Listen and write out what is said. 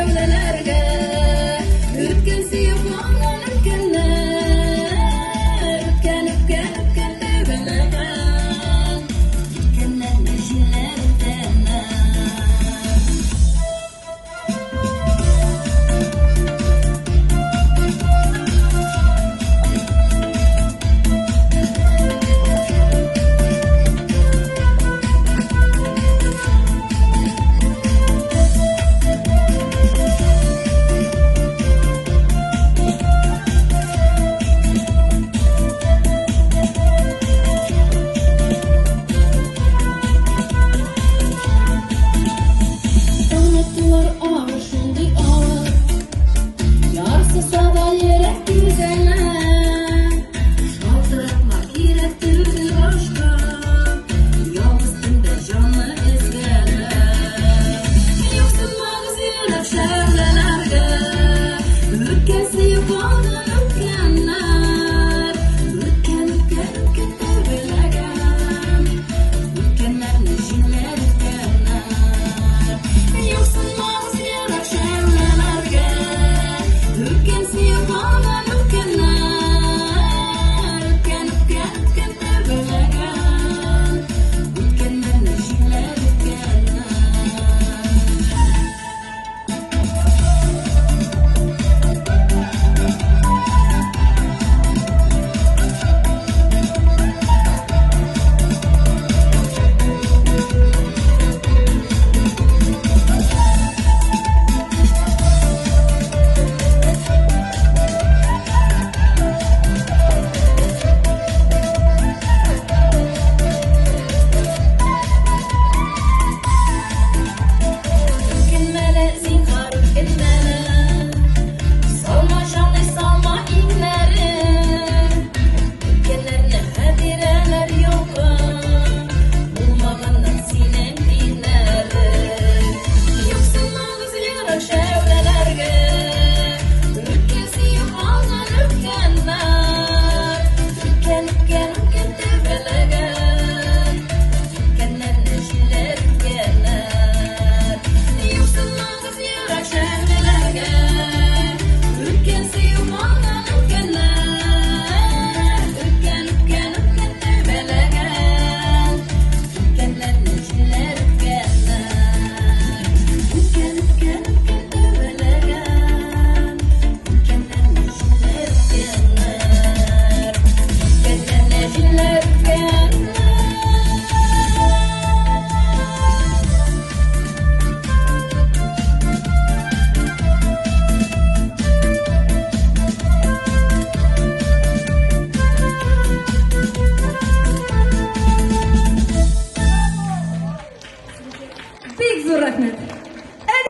шәүләләргә. Үткән сөю калган үткәннәр, үткән, үткән, үткән тәбәләгән. Үткәннәрне җилләр үткәннәр. Онытулар авыр, шундый авыр. Ярсыса да йөрәк өзелә. Шалтыратма, кирәк түгел башка. Ялгыз төндә җанны өзгәлә. Юксынмагыз йөрәк шәүләләргә. Үткән сөю калган үткәннәр. Үткән, үткән, үткән тәбеләгән. Үткәннәрне җилләр үткәннәр. Юксынмагыз йөрәк шәүләләргә. Үткән сөю калган үткәннәр. Үткән, үткән, үткән тәбеләгән. Үткәннәрне җилләр үткәннәр. Үкенмәле, зинһар, үкенмәле. Салма җаный, салма иңнәрен. Үткәннәрне хатирәләр юкка. Булмаганнар синең тиңнәрең. Юксынмагыз ерак шәүләләргә. Үткән сөю калган үткәннәр. Үткән, үткән, үткән тәбәләгән. Үткәннәрне җилләр үткәннәр. Юксынмагыз ерак шәүләләргә. Үткән сөю калган үткәннәр. Үткән, үткән, үткән тәбәләгән. Үткәннәрне җилләр үткәннәр. Үткән, үткән, үткән тәбәләгән. Үткәннәрне җилләр үткәннәр. Үткәннәрне җилләр үткәннәр. Бик зур рәхмәт.